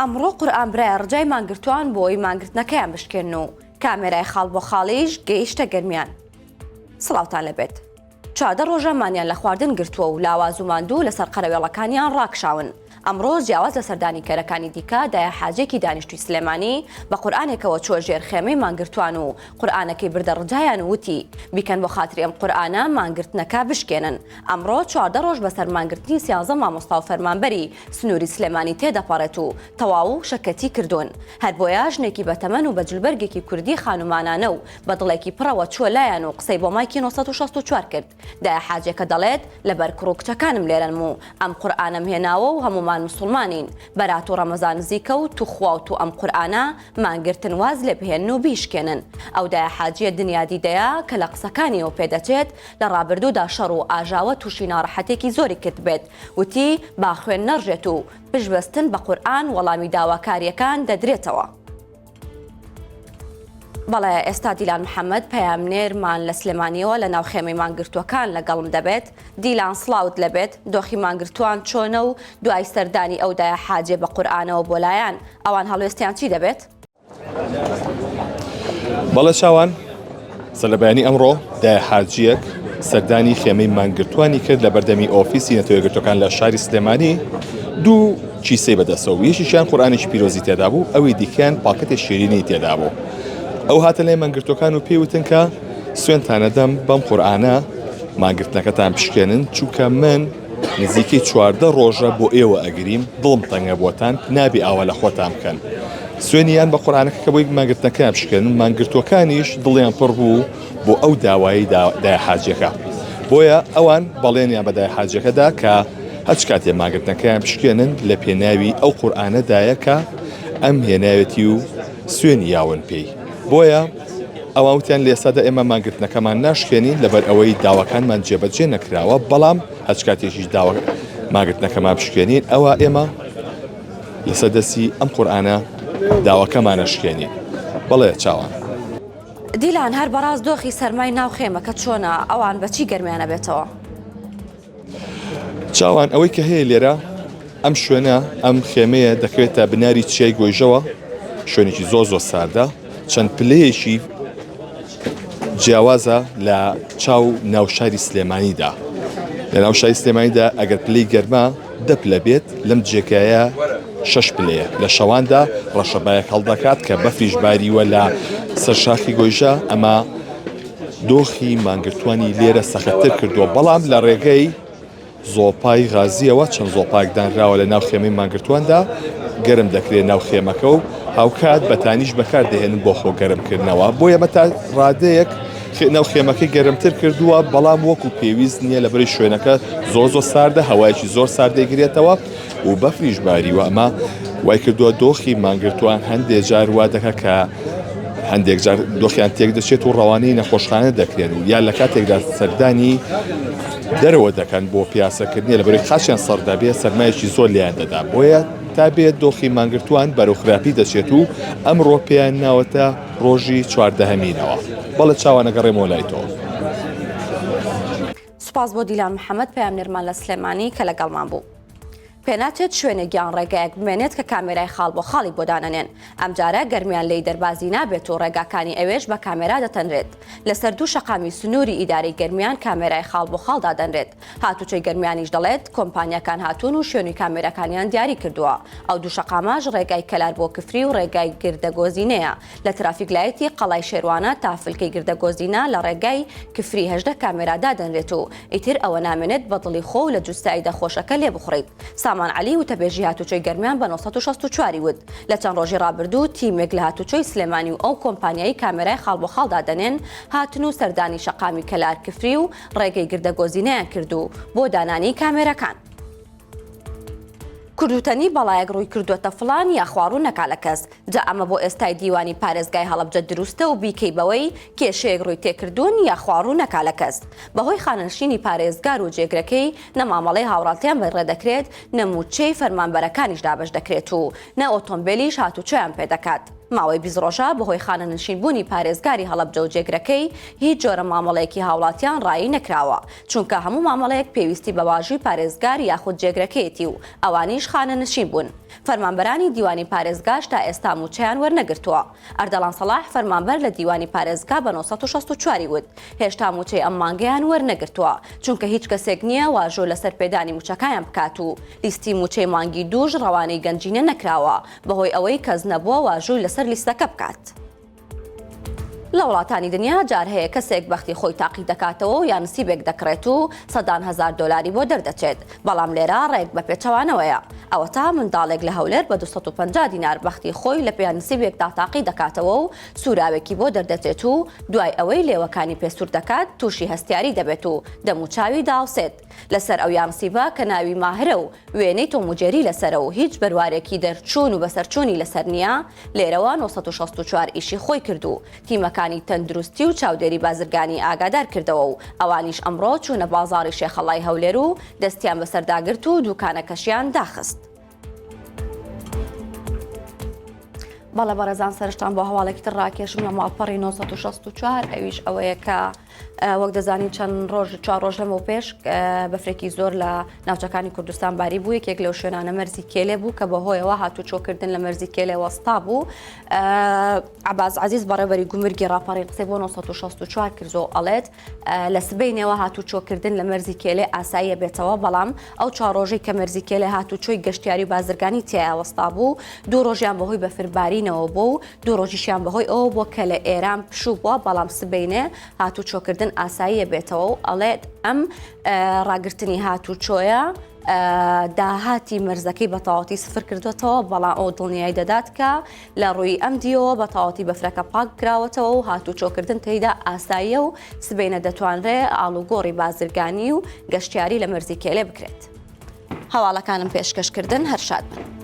ئەمڕۆ قورئان برایە ڕجای مانگرتووان بۆ ئەوەی مانگرتنەکەیان بشکێنن و کامێرای خاڵ بۆ خاڵیش گەیشتە گەرمیان. سڵاوتان لێبێت. 14 ڕۆژە مانیان لە خواردن گرتووە و لاواز و ماندوو لەسەر قەرەوێڵەکانیان ڕاکشاون. ئەمڕۆ جیاواز لە سەردانیکەرەکانی دیکە، دایە حاجیەکی دانیشتووی سلێمانی بە قورئانێکەوە چووە ژێر خێمەی مانگرتووان و قورئانەکەی بردە ڕجایان و وتی، بیکەن بۆ خاتری ئەم قورئانە مانگرتنەکە بشکێنن. ئەمڕۆ 14 ڕۆژ بەسەر مانگرتنی سیانزە مامۆستا و فەرمانبەری سنووری سلێمانی تێدەپەڕێت و تەواو شەکەتی کردوون. هەر بۆیە ژنێکی بەتەمەن و بە جلوبەرگێکی کوردی خانومانانە و بە دڵێکی پڕەوە چووە لایان و قسەی بۆ مایکی 964 کرد. دایە حاجیەکە دەڵێت، لەبەر کوڕ و کچەکانم لێرەنم و ئەم قورئانەم هێناوە و هەموومان موسوڵمانین، بەرات و ڕەمەزان نزیکە و توخوا و تو ئەم قورئانە مانگرتن واز لێ بهێنن و بیشکێنن. ئەو دایە حاجیە دنیا دیدەیە کە لە قسەکانیەوە پێدەچێت لە ڕابردوودا شەڕ و ئاژاوە تووشی ناڕەحەتێکی زۆری کردبێت، وتی، با خوێن نەڕژێت و پشت بەستن بە قورئان وەڵامی داواکارییەکان دەدرێتەوە. بەڵێ ئێستا دیلان محەممەد پەیامنێرمان لە سلێمانیەوە لە ناو خێمەی مانگرتووەکان لەگەڵم دەبێت. دیلان سڵاوت لەبێت، دۆخی مانگرتووان چۆنە و دوای سەردانی ئەو دایە حاجیە بە قورئانەوە بۆ لایان، ئەوان هەڵوێستیان چی دەبێت؟ بەڵێ چاوان، سەرلەبەیانی ئەمڕۆ دایە حاجییەک سەردانی خێمەی مانگرتووانی کرد لە بەردەمی ئۆفیسی نەتەوە یەکگرتووەکان لە شاری سلێمانی دوو کیسەی بەدەستەوە بوو یەکێکیان قورئانێکی پیرۆزی تێدا بوو ئەوی دیکەیان پاکەتێ شیرینی تێدا بوو ئەو هاتە لای مانگرتووەکان و پێی وتن کە سوێنتانەدەم بەم قورئانە مانگرتنەکەتان بشکێنن چونکە من نزیکەی 14 ڕۆژە بۆ ئێوە ئەگریم دڵم تەنگە بۆتان نابێ ئاوا لە خۆتان بکەن سوێنیان بە قورئانەکە کە بۆی مانگرتنەکەیان بشکێنن، مانگرتووەکانیش دڵیان پڕ بوو بۆ ئەو داوایەی دایە حاجیەکە، بۆیە ئەوان بەڵێنیان بە دایە حاجیەکە دا کە هەچ کاتێ مانگرتنەکەیان بشکێنن لە پێناوی ئەو قورئانەدایە کە ئەم هێناوێتی و سوێنی یاون پێی، بۆیە ئەوان وتیان لە ئێستادا ئێمە مانگرتنەکەمان ناشکێنین لەبەر ئەوەی داواکانمان جێبەجێ نەکراوە، بەڵام هەچ کاتێکیش داوا مانگرتنەکەمان بشکێنین ئەوا ئێمە لەسەر دەستی ئەم قورئانە داواکەمان ئەشکێنین. بەڵێ چاوان. دیلان هەر بەڕاست دۆخی سەرمای ناو خێمەکە چۆنە؟ ئەوان بە چی گەرمیان ئەبێتەوە؟ چاوان ئەوەی کە هەیە لێرە ئەم شوێنە ئەم خێمەیە دەکەوێتە بناری چیای گۆیژەوە شوێنێکی زۆر زۆر ساردە چەند پلەیەکی جیاوازە لە چاو ناوشاری سلێمانیدا لە ناوشاری سلێمانیدا ئەگەر پلەی گەرما دە پلە بێت، لەم جێگایە شەش پلەیە. لە شەواندا ڕەشەبایەک هەڵدەکات کە بەفریش باریوە لە سەر شاخی گۆیژە، ئەمە دۆخی مانگرتووانی لێرە سەختتر کردووە، بەڵام لە ڕێگەی زۆپای غازییەوە چەند زۆپایەک دانراوە لە ناو خێمەی مانگرتوواندا، گەرم دەکرێت ناو خێمەکە و هاوکات بەتانیش بەکاردەهێنن بۆ خۆ گەرمکردنەوە، بۆیە ئەمە تا ڕادەیەک ناو خێمەکەی گەرمتر کردووە، بەڵام وەکو پێویست نییە لەبەری شوێنەکە زۆر زۆر ساردە، هەوایەکی زۆر سارد دەیگرێتەوە و بەفریش باریوە، ئەمە وای کردووە دۆخی مانگرتووان هەندێک جار وا دەکات کە هەندێک جار دۆخیان تێک دەچێت و ڕەوانەی نەخۆشخانە دەکرێن و یا لە کاتێکدا سەردانی دەرەوە دەکەن بۆ پیاسەکردنی لەبەرەی قاچیان سەر دەبێت سەرمایەکی زۆر لێیان دەدا بۆیە تا بێت دۆخی مانگرتووان بەرەو خراپی دەچێت و ئەمڕۆ پێیان ناوەتە ڕۆژی چواردەهەمینەوە. بەڵێ چاوان ئەگەڕێمەوە لای تۆ. سوپاس بۆ دیلان محەمەد پەیامنێرمان لە سلێمانی کە لەگەڵمان بوو. پێناچێت شوێنێک یان ڕێگایەک بمێنێت کە کامێرای خاڵ بۆ خاڵی بۆ دانەنێن. ئەمجارە گەرمیان لێی دەربازی نابێت و ڕێگاکانی ئەوێش بە کامێرا دەتەنرێت. لەسەر دوو شەقامی سنووری ئیدارەی گەرمیان کامێرای خاڵ بۆ خاڵ دادەنرێت. هاتوچۆی گەرمیانیش دەڵێت، کۆمپانیاکان هاتوون و شوێنی کامێراکانیان دیاری کردووە. ئەو دوو شەقامەش ڕێگای کەلار بۆ کفری و ڕێگای گردەگۆزینەیە. لە ترافیک لایتی قەڵای شێروانە تا فلکەی گردەگۆزینە لە ڕێگای کفری 18 کامێرا دادەنرێت و ئیتر ئەوە نامێنێت بە دڵی خۆ و لە جوستایدە خۆشەکە لێبخوڕیت. سامان عەلی وتەبێژی هاتوچۆی گەرمیان بە 964 ی وت، لە چەند ڕۆژی ڕابردوو تیمێک لە هاتوچۆی سلێمانی و ئەو کۆمپانیای کامێرای خاڵ بۆ خاڵ دادەنێن هاتن و سەردانی شەقامی کەلار کفری و ڕێگەی گردەگۆزینەیان کرد و بۆ دانانی کامێرەکان. کوردوتەنی بەڵایەک ڕووی کردووەتە فڵان یاخوا ڕوو نەکا لە کەس، جا ئەمە بۆ ئێستای دیوانی پارێزگای هەڵەبجە دروستە و بیکەی بەوەی کێشەیەک ڕووی تێکردوون یاخوا ڕوو نەکا لە کەس. بەهۆی خانەنشینی پارێزگار و جێگرەکەی نە مامەڵەی هاوڕاتیان بەڕێ دەکرێت نە مووچەی فەرمانبەرەکانیش دابەش دەکرێت و نە ئۆتۆمبێلیش هاتوچۆیان پێدەکات. ماوەی 20 ڕۆژە بەهۆی خانەنشینبوونی پارێزگاری هەڵەبجە و جێگرەکەی هیچ جۆرە مامەڵەیەکی هاوڵاتیان ڕایی نەکراوە، چونکە هەموو مامەڵەیەک پێویستی بە واژووی پارێزگار یاخود جێگرەکەیەتی و ئەوانیش خانەنشین بوون. فەرمانبەرانی دیوانی پارێزگاش تا ئێستا مووچەیان وەرنەگرتووە. ئەردەڵان سەڵاح فەرمانبەر لە دیوانی پارێزگا بە 964 ی وت، هێشتا مووچەی ئەم مانگەیان وەرنەگرتووە، چونکە هیچ کەسێک نییە واژۆ لەسەر پێدانی مووچەکایان بکات و لیستی مووچەی مانگی دووش ڕەوانەی گەنجینە نەکراوە بەهۆی ئەوەی کەس نەبووە واژۆی لەسەر لیستەکە بکات. لە وڵاتانی دنیا جار هەیە کەسێک بەختی خۆی تاقی دەکاتەوە و یانسیبێک دەکڕێت و سەدان هەزار دۆلاری بۆ دەردەچێت، بەڵام لێرە ڕێک بە پێچەوانەوەیە. ئەوەتا منداڵێک لە هەولێر بە 250 دینار بەختی خۆی لە یانسیبێکدا تاقی دەکاتەوە و سوراوێکی بۆ دەردەچێت و دوای ئەوەی لێوەکانی پێ سوور دەکات تووشی هەستیاری دەبێت و دەموچاوی داوسێت لەسەر ئەو یانسیبە کە ناوی ماهرە و وێنەی تۆم و جێری لەسەرە و هیچ بەروارێکی دەرچوون و بەسەرچوونی لەسەر نییە، لێرەوە 964 ئیشی خۆی کرد و تیمەکانی تەندروستی و چاودێری بازرگانی ئاگادار کردەوە و ئەوانیش ئەمڕۆ چوونە بازاڕی شێخەڵای هەولێر و دەستیان بەسەرداگرت و دووکانەکەشیان داخست. بەڵێ بەڕێزان سەرشتان بۆ هەواڵێکی تر ڕاکێشم لە ماڵپەڕی 964 ئەویش ئەوەیە کە وەک دەزانین چەند ڕۆژ چوار ڕۆژ لەمەو پێش بەفرێکی زۆر لە ناوچەکانی کوردستان باری بوو یەکێک لەو شوێنانە مەرزی کێلێ بوو کە بەهۆیەوە هاتوچۆکردن لە مەرزی کێلێ وەستا بوو عباس عزیز بەڕێوەری گومرگی ڕاپەڕین قسەی بۆ 964 کردو ئەڵێت لە سبەینێوە هاتوچۆکردن لە مەرزی کێلێ ئاساییە بێتەوە بەڵام ئەو چوار ڕۆژەی کە مەرزی کێلێ هاتوچۆی گەشتیاری و بازرگانی تیایا وەستا بوو دوو ڕۆژیان بەهۆی بەفربارینەوە بوو و دوو ڕۆژیشیان بەهۆی ئەوە بووە کە لە ئێران پشوو بووە بەڵام سبەینێ هاتوچۆکردن ئاساییە بێتەوە و ئەڵێت ئەم ڕاگرتنی هاتوچۆیە داهاتی مەرزەکەی بە تەواوەتی سفر کردوێتەوە بەڵام ئەو دڵنیای دەدات کە لە ڕووی ئەم دیەوە بە تەواوەتی بەفرەکە پاک کراوەتەوە و هاتوچۆکردن تێیدا ئاساییە و سبەینە دەتوانرێ ئاڵوگۆڕی بازرگانی و گەشتیاری لە مەرزی کێلێ بکرێت. هەواڵەکانم پێشکەشکردن هەر شاد بن.